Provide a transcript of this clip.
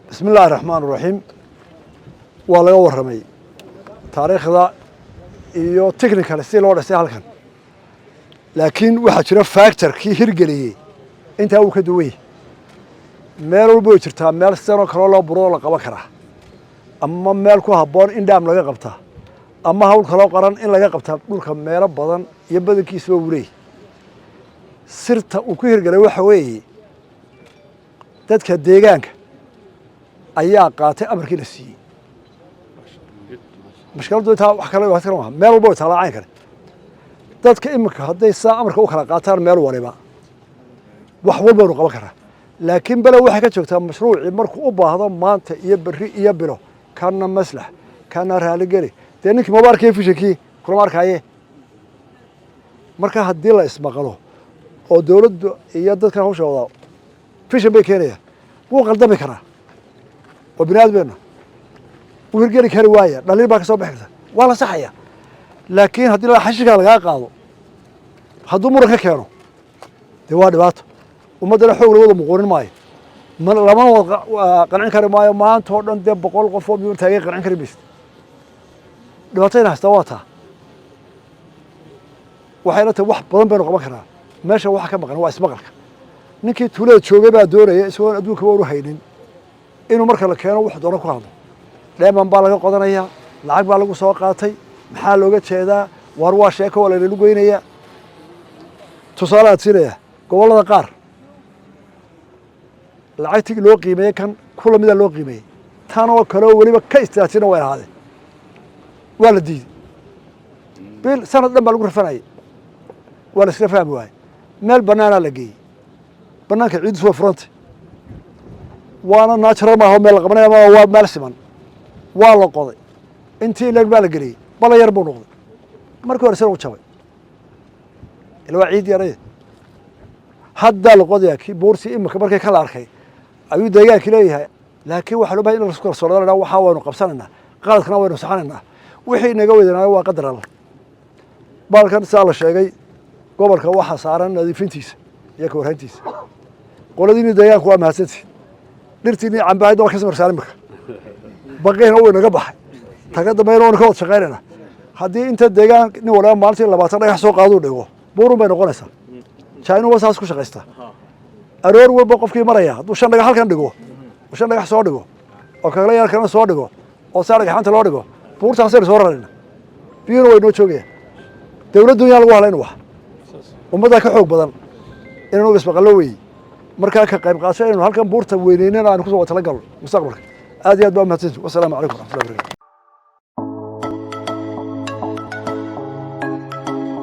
Bismi illaahi raxmaan raxiim. Waa laga warramay taariikhda iyo technical si loo dhisay halkan, laakiin waxaa jira factorkii hirgeliyey intaa wuu ka duwan yahay. Meel walba way jirtaa meel sidanoo kaloo loo buroo la qaban karaa, ama meel ku habboon in dam laga qabtaa, ama hawl kaloo qaran in laga qabtaa. Dhulka meelo badan iyo badankiisaba wuu leeyahy. Sirta uu ku hirgelay waxa weeye dadka deegaanka ayaa qaatay amarkii la siiyey. Mashkiladdu intaa wax kale kale maaha, meel walba way taalaa cayn kale. Dadka iminka hadday saa amarka u kala qaataan meel waliba, wax walba waynu qaban karaa. Laakiin bale waxay ka joogtaa mashruucii markuu u baahdo maanta iyo berri iyo bilo, kana maslax, kana raaligeli. Dee ninkii maba arkaya, visionkii kulama arkaaye. Marka haddii la ismaqlo oo dowladdu iyo dadkan hawsha wadaa vision bay keenayaan, wuu qaldami karaa oo bini aadmeena wuu hirgeli kari waaya, dhaliil baa ka soo bixi karta, waa la saxaya. Laakiin haddii la xashikaa lagaa qaado, hadduu muran ka keeno, dee waa dhibaato. Ummaddana xoog la wada muquurin maayo, lamana wada qancin kari maayo. Maanta oo dhan dee 100 qof oo miyuun taagay qancin kari maysid. Dhibaatadina haystaa waa taa. Waxay la tahay wax badan baynu qaban karnaa. Meesha waxa ka maqan waa ismaqalka. Ninkii tuulada joogay baa doonaya, isagoon adduunkaba unu haynin, inuu marka la keeno wuxuu doono ku hadlo. Dheeman baa laga qodanayaa, lacag baa lagu soo qaatay, maxaa looga jeedaa? Waar waa sheeko, waa laynalu goynayaa. Tusaale aad siinaya, gobollada qaar lacagtii loo qiimeeyey kan ku lamida loo qiimeeyey, tan oo kale oo weliba ka istaajina way ahaadeen, waa la diiday. Bil sanad dhan baa lagu rafanayay, waa la isla fahmi waayey. Meel banaanaa la geeyey, banaanka ciiddiis way furantay, waana natural, maaha meel la qabanaya ma waa meel siman. Waa la qoday, intii leeg baa la geliyey, bala yar buu noqday. Markii hore sina u jabay, ila waa ciid yaray. Haddaa la qodayaa kii buurtii imika markii ka la arkay ayuu deegaankii leeyahay. Laakiin waxaa loo bahay in la isku kalsoonado, la waxaa waynu qabsanaynaa, qaladkana waynu saxanaynaa, wixii inaga weydanayo waa qadar Alla. Baalkan sidaa la sheegay, gobolka waxaa saaran nadiifintiisa iyo ka warhayntiisa. Qoladiini deegaanku waa mahadsantihin. Dhirtiini cambahayd waa ka samarsaan imika, baqiina wuu inaga baxay. Taga dambayna waynu ka wada shaqaynayna. Haddii inta deegaan nin waliba maalintii 20 dhagax soo qaaduu dhigo, buurun bay noqonaysaa. Jainuba saas ku shaqaystaa. Aroor walba qofkii maraya hadduu shan dhagax halkan dhigo, shan dhagax soo dhigo, oo kagala yar kalena soo dhigo, oo saa dhagaxaanta loo dhigo, buurtaasaynu soo rarayna, biyuhuna way noo joogayaan. Dowladdu yaan lagu halayn, wax ummaddaa ka xoog badan inaynu ismaqallo weeye. Markaa ka qayb qaasho inaynu halkan buurta weyneynana aynu kusoo wada tala galno mustaqbalka. Aad iyo aad baa mahadsanti. Wasalaamu calaykum waraxmatullahi barakatu.